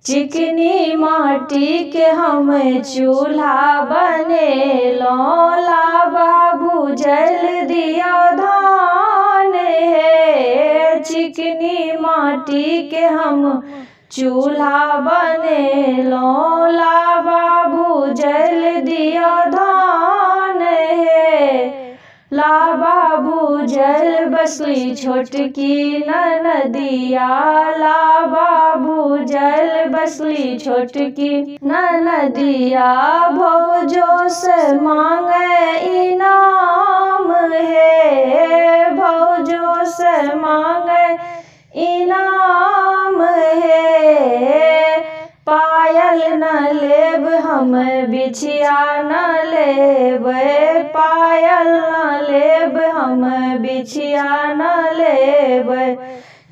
चिकनी माटी के हम चूल्हा बनेलहुँ, लाबा भूजल दिया धान हे। चिकनी माटी के हम चूल्हा बनेलहुँ, लाबा भूजल दिया धान हे। लाबा भूजल बसली छोटकी ननदिया, लाबा भूजल बसली छोटकी ननदिया। भौजो से मांगे इनाम हे, भौजो से मांगे इनाम हे। पायल न लेब हम बिछिया न लेबै, पायल न लेब हम बिछिया न लेबै।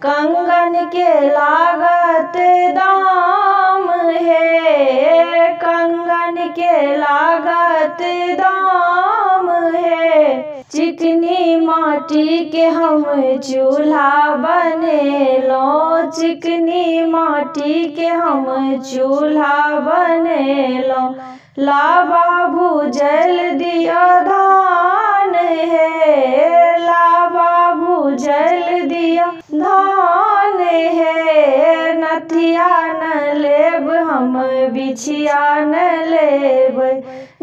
कंगन के लागत दाम हे, कंगन के लागत दाम हे। चिकनी माटी के हम चूल्हा बनेलहुँ, चिकनी माटी के हम चूल्हा बनेलहुँ। लाबा भूजल दिया धान हे, लाबा भूजल दिया धान हे। नथिया न लेब हम बिछिया न लेबै,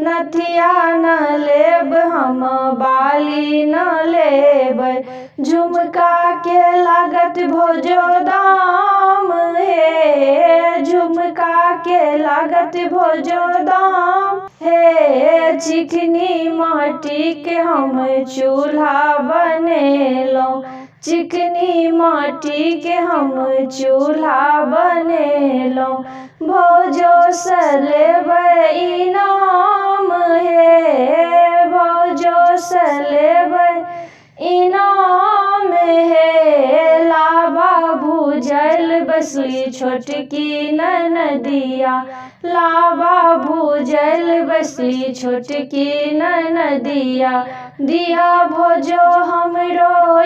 नथिया न लेब हम बाली न लेबै। झुमका के लागत भोजो दाम हे, झुमका के लागत भोजो दाम हे। चिकनी माटी के हम चूल्हा बनेलहुँ, चिकनी माटी के हम चूल्हा बनेलहुँ। भौजो से लेबै इनाम हे, भौजो से लेबै इनाम हे। लाबा भूजल बसली छोटकी ननदिया, लाबा भूजल बसली छोटकी ननदिया। दिया भोजो हमरो